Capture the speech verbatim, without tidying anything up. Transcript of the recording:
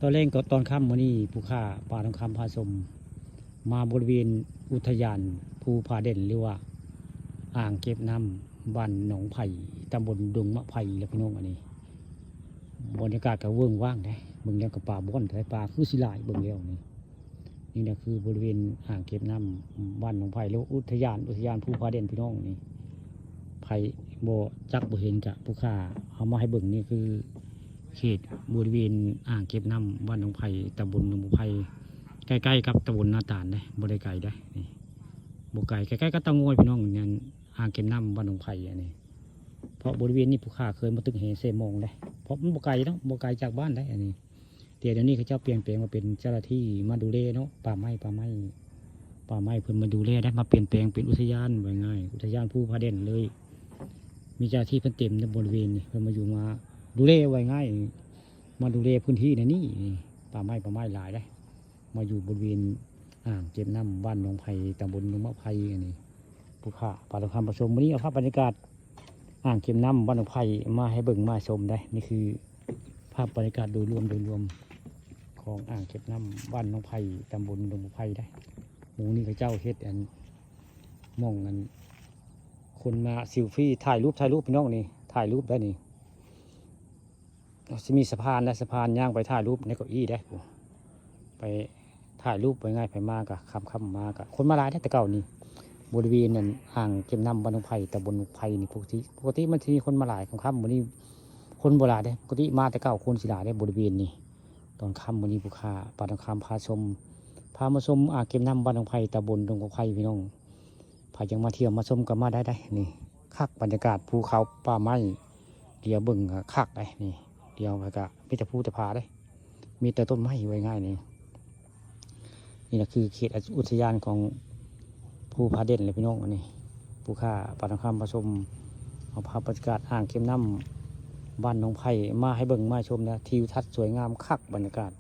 ตอนแลงก็ตอนค่ำมื้อนี้ ผู้ข้าป่าทองคำพาชม มาบริเวณอุทยานภูผาเด่น หรือว่าอ่างเก็บน้ำบ้านหนองไผ่ ตำบลดงมะไผ่ แล้วพี่น้อง อันนี้ บรรยากาศก็เวิ้งว้างเด้ เบิ่งแล้วก็ป่าบ่อนแท้ ป่าคือสิหลาย เบิ่งแล้วนี่ นี่นะคือบริเวณอ่างเก็บน้ำบ้านหนองไผ่ หรือว่าอุทยาน อุทยานภูผาเด่น พี่น้องนี่ ไผบ่จักบ่เห็นกะผู้ข้าเอามาให้เบิ่ง นี่คือเขตบริเวณอ่างเก็บน้ำบ้านหนองไผ่ ตำบลหนองไผ่ ใกล้ๆกับตำบลนาตาลเด้ บ่ได้ไกลเด้ นี่ บ่ไกล ใกล้ๆกับเตางอย พี่น้อง นั่นอ่างเก็บน้ำบ้านหนองไผ่ อันนี้ เพราะบริเวณนี้ผู้ข้าเคยมาตึกแหเซมองเด้ เพราะมันบ่ไกลเนาะ บ่ไกลจากบ้านเด้ อันนี้ แต่เดี๋ยวนี้เขาเจ้าเปลี่ยนแปลงมาเป็นเจ้าหน้าที่มาดูแลเนาะ ป่าไม้ ป่าไม้ ป่าไม้เพิ่นมาดูแลได้ มาเปลี่ยนแปลงเป็นอุทยาน ว่าง่าย อุทยานภูผาเด่นเลย มีเจ้าหน้าที่เพิ่นเต็มในบริเวณนี่ เพิ่นมาอยู่มาดูแล ว่าง่าย มาดูแลพื้นที่ในนี่ ป่าไม้ ป่าไม้หลายเด้ มาอยู่บริเวณอ่างเก็บน้ำบ้านหนองไผ่ ตำบลหนองมะไผ่ อันนี้ ผู้ข้าป่าทองคำพาชม มื้อนี้เอาภาพบรรยากาศอ่างเก็บน้ำบ้านหนองไผ่มาให้เบิ่งมาชมเด้ นี่คือภาพบรรยากาศโดยรวม โดยรวมของอ่างเก็บน้ำบ้านหนองไผ่ ตำบลหนองมะไผ่เด้ หมู่นี้เขาเจ้าเฮ็ดอัน หม่องอัน คนมาเซลฟี่ ถ่ายรูป ถ่ายรูป พี่น้องนี่ ถ่ายรูปได้นี่ สิมีสะพานนะ สะพานย่างไปถ่ายรูปในเก้าอี้ได้ ไปถ่ายรูป ว่าง่าย ไผมากะ ค่ำๆมากะ คนมาหลายเด้ แต่เก่านี่ บริเวณนั้นอ่างเก็บน้ำบ้านหนองไผ่ ตำบลหนองไผ่นี่ ปกติ ปกติมันสิมีคนมาหลาย ค่ำๆมื้อนี้คนบ่หลายเด้ ปกติมาแต่เก่าคนสิหลายเด้ บริเวณนี้ ตอนค่ำมื้อนี้ผู้ข้าป่าทองคำพาชม พามาชมอ่างเก็บน้ำบ้านหนองไผ่ ตำบลหนองไผ่ พี่น้อง ไผยังมาเที่ยวมาชมก็มาได้ได้ นี่ คักบรรยากาศภูเขาป่าไม้ เดี๋ยวเบิ่งก็คักได้ นี่ เดี๋ยวก็มีแต่ภูแต่ผาได้ มีแต่ต้นไม้ ว่าง่ายนี่ นี่นะคือเขตอุทยานของภูผาเด่นเลยพี่น้อง อันนี้ ผู้ข้าป่าทองคำพาชม เอาภาพบรรยากาศอ่างเก็บน้ำบ้านหนองไผ่มาให้เบิ่งมาชมนะ ทิวทัศน์สวยงามคักบรรยากาศ